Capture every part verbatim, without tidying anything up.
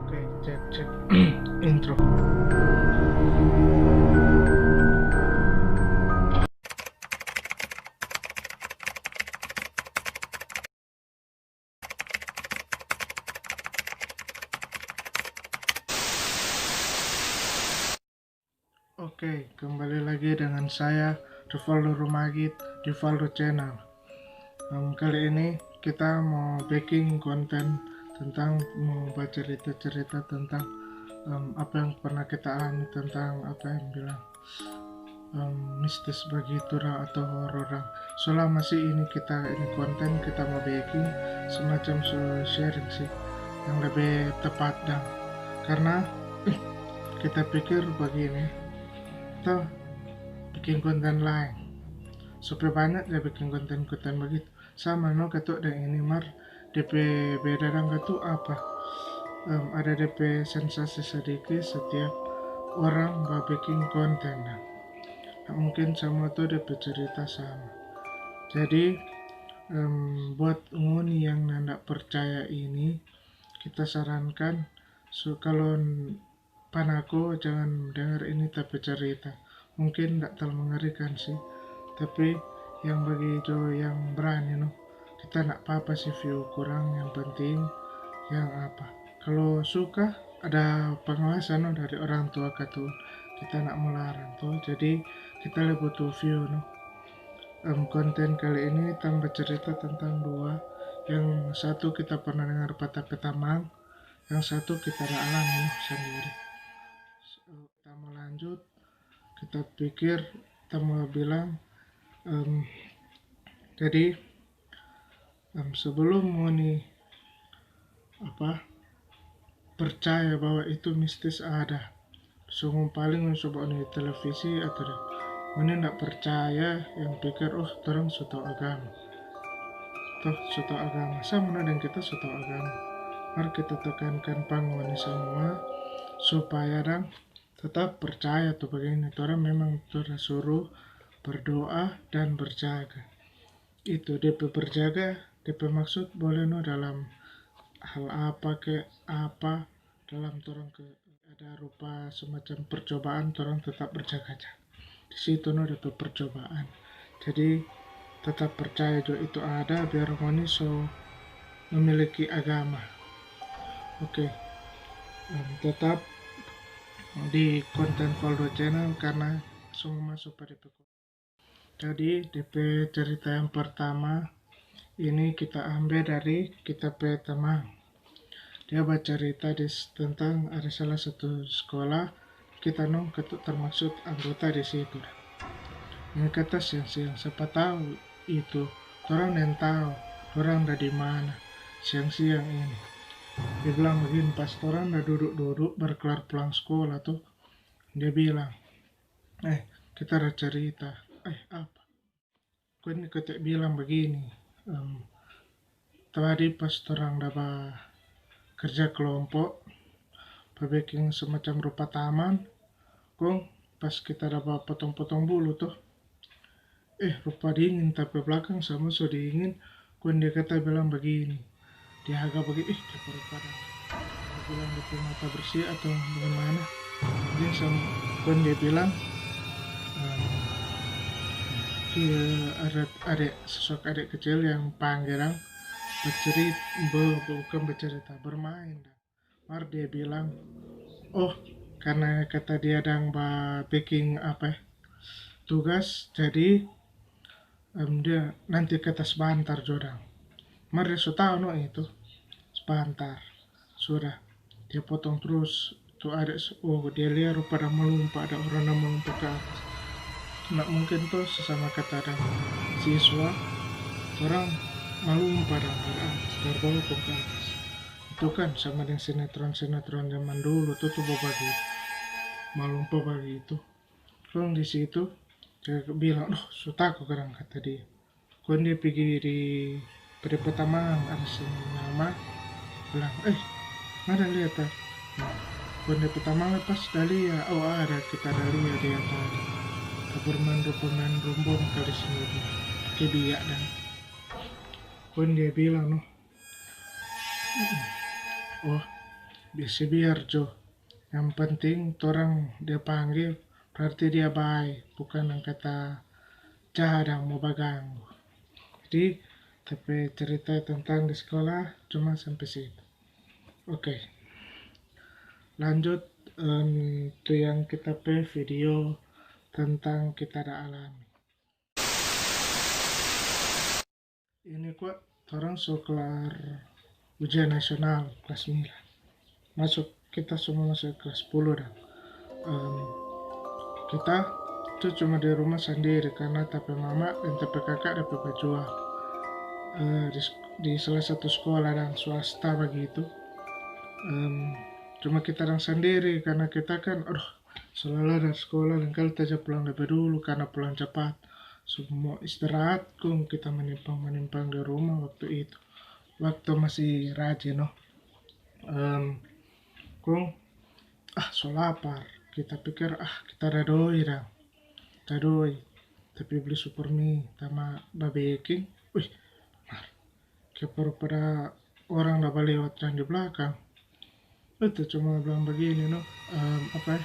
Oke, cek, cek. Intro. Oke, kembali lagi dengan saya, Rivaldo Rumagit, di Valdo Channel. Em, kali ini kita mau bikin konten tentang, mau bacerita-cerita tentang, em, apa yang pernah kita alami, tentang apa yang bilang, em, mistis bagitu dang atau horor dang. Soalnya masih ini kita ini konten kita mau bikin semacam so sharing sih, yang lebih tepat dang. Karena kita pikir bagini, to, bikin konten laeng. Supaya banyak ja bikin konten-konten bagitu. Sama no katu deng ini, mar depe beda dang katu apa? Em, ada depe sensasi sadiki setiap orang babikin konten dang. Nah, mungkin samua tu depe cerita sama. Jadi, em, buat ngoni yang nanda percaya ini, kita sarankan, su-, kalo n-, pa nako jangan dengar ini ta pe cerita. Mungkin ndak talalu mengerikan sih, tapi yang bagi jo yang brani no. Kita ndak papa sih view kurang, yang penting yang apa. Kalo suka ada pengawasan no dari orang tua katu, kita ndak mo larang to. Jadi kita lebe butuh view no. Em, konten kali ini tamba cerita tentang dua. Yang satu kita pernah dengar pa ta pe tamang, yang satu kita da alami no sandiri. So, kita mo lanjut, kita pikir, kita mo bilang, em, jadi, em, sebelum ngoni, apa, percaya bahwa itu mistis ada, so ngoni paling ngoni so bawa di televisi atau di, ngoni ndak percaya, yang pikir, "Oh, torang so tau agama." Toh, so tau agama. Sama no deng kita so tau agama. Mar kita tekankan pa ngoni samua supaya dang tetap percaya tu bagini. Torang memang torang suruh berdoa dan berjaga. Itu, depe berjaga, depe maksud boleh no dalam hal apa ke apa, dalam torang ke ada rupa semacam percobaan, torang tetap berjaga-jaga. Di situ no depe percobaan. Jadi, tetap percaya jo itu ada, biar ngoni so memiliki agama. Oke, em, tetap di konten Valdo Channel karena so mo maso pa depe. Jadi, depe cerita yang pertama ini kita ambe dari kita pe tamang. Dia bacarita di s-, tentang ada salah satu skola, kita no katu termaksud anggota di situ. Ini kata siang-siang, sapa tau itu, torang neng tau dorang da di mana siang-siang ini. Dia bilang bagini, pas torang da dudu-dudu baru klar pulang skola tu, dia bilang, "Eh, kita ada cerita." "Eh, apa?" Kong ini kate bilang bagini, em, tadi pas torang da bakerja kelompok, babeking semacam rupa taman, kong pas kita da bapotong-potong bulu to. Eh, rupa dingin, ta pe blakang sama so dingin, kong dia kata bilang bagini, dia haga bagi, ih, dia baru padang. Dia bilang dia pe mata bersih atau bagaimana. Dia sama, kong dia bilang, ehm, dia ada ade, sosok ade kecil yang pangge dang bacerit-, be-, bukan bacerita, bermain dang. Mar dia bilang, oh, karena kata dia dang ba beking apa, tugas, jadi, em, dia nanti kata sebantar jo dang. Mar dia so tau no itu, sebantar. Sudah, dia potong trus tu ade, oh, dia lia rupa da malumpa, ada orang da malumpa ka atas. Ndak mungkin to sesama kata dang siswa, orang malumpa dang dari atas, dari bawa kong ka atas. Itu kan sama deng sinetron-sinetron zaman dulu tu, tu bagitu. Malumpa bagitu. Kong di situ dia bilang, "Duh, so tako," kadang kata dia. Kong dia pigi di pa de pe tamang ada seng nama, bilang, "Eh, ngana lia ta?" Nah, kong de pe tamang pas da lia, "Oh, ada, kita da lia dia tadi. Tabermain rupa main rombong kali sini dia. Pake biak dang." Kong dia bilang, noh, "Oh, Biasa biar jo. Yang penting torang dia pangge, berarti dia bae, bukan yang kata jaha dang mo baganggu. Jadi, tapi cerita tentang di sekolah cuma sampai situ. Oke. Lanjut, em, tu yang kita pe video tentang kita ada alami. Ini kwa torang so kelar ujian nasional kelas sembilan. Masuk, kita semua masuk kelas sepuluh dang. Em, kita tu cuma di rumah sandiri karena ta pe mama deng ta pe kaka da pe bajual. Eh, di, di salah satu sekolah dang swasta bagitu. Em, cuma kita dang sandiri karena kita kan, aduh, so lala dari sekolah, lengkali ta ja pulang lebe dulu karena pulang capat. So mo istirahat, kong kita manimpang-manimpang di rumah waktu itu. Waktu masih rajin, no. Em, kong, ah, so lapar. Kita pikir, ah, kita dadoi dang. Dadoi. Tapi beli Supermi, ta ma babeking. Wih, mar, ke pada orang da balewat yang di belakang. Itu cuma bilang begini, no, em, apa ya?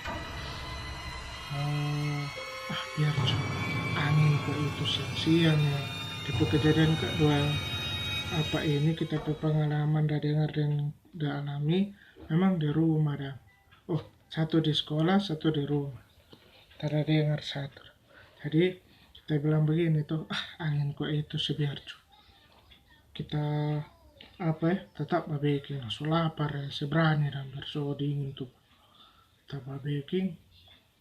Eh, ah, biar cuma angin kok itu siang-siang ya. Itu kejadian kedua apa ini kita pe pengalaman da dengar dan da alami memang di rumah da. Oh, satu di sekolah, satu di rumah. Tada dengar satu. Jadi kita bilang begini tuh, ah, angin kok itu sebiar cu. Kita apa ya, tetap babeking. So lapar ya, seberani dan biar so dingin tuh. Kita babeking,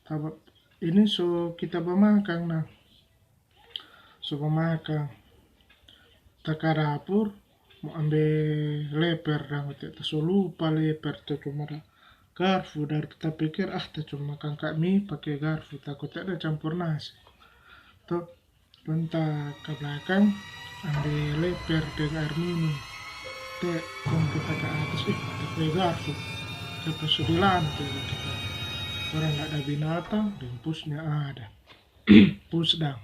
ta ba-, ini so kita bamakang nah. So bamakang, ta ka dapur, mo ambe leper dang, ta so lupa leper tu cuma da garfu, dari ta pikir, ah, ta cuma makang ka mi pake garfu, tako ta da campur nasi. To, kong ta ka blakang, ambe leper deng aer minum. Te, kong kita ka atas, ih, ta pe garfu. Kita so di lante kita. Orang ada binatang, deng pusnya ada. Pus dang.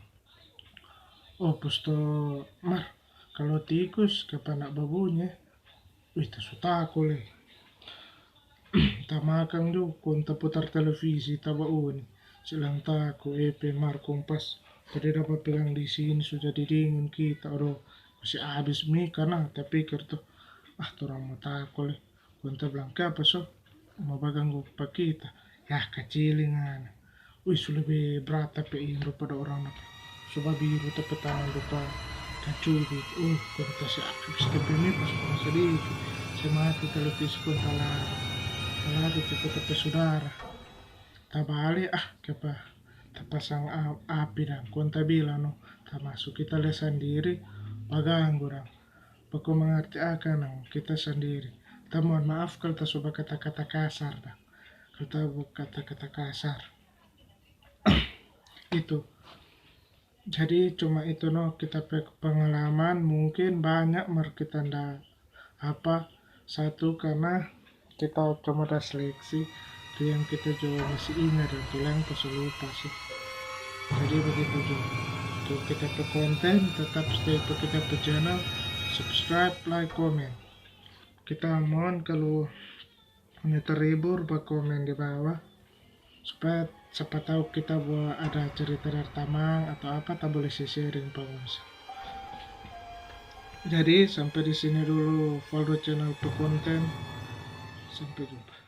Oh, pus to, mar, kalo tikus kapa nak babunyi, wih, ta so tako lei. Ta makang jo, kong ta putar televisi, ta bauni. Silang tako, epe, mar, kong pas tadi dapa pegang di sini, so jadi dingin kita, aduh, masi abis mi kana, ta pikir to, ah, torang mo tako lei. Kong ta bilang, "Kiapa so mo baganggu pa kita? Yah, kacili ngana. Ui, su lebe brat ta pe ini rupa da orang na so babiru ta pe tangan rupa kacubit. Uh, kong ta se abis ta pe mi pas kurang sadiki, se mati televisi kong ta lari. Ta lari tu pa ta pe sudara. Ta bale, ah, kiapa ta pasang a-, api dang. Kong ta bilang, no, ta maso kita lia sandiri, baganggu dang." Baku mangarti akang dang kita sandiri. Ta mohon maaf kalu ta so bakata-kata kasar dang. Kalu ta bakata-kata kasar. Itu. Jadi cuma itu no kita pe pengalaman, mungkin banyak mar kita nda apa satu karena kita cuma ada seleksi tu yang kita jo masih ingat dan tu yang ta so lupa sih. Jadi begitu jo. Tu kita pe konten, tetap stay pa kita pe channel, subscribe, like, komen. Kita mohon kalu ngoni terhibur, bakomen di bawah supaya sapa tau kita bo-, ada cerita dari tamang atau apa, ta boleh se-sharing pa ngoni. Jadi sampe di sini dulu Valdo Channel pe konten. Sampe jumpa.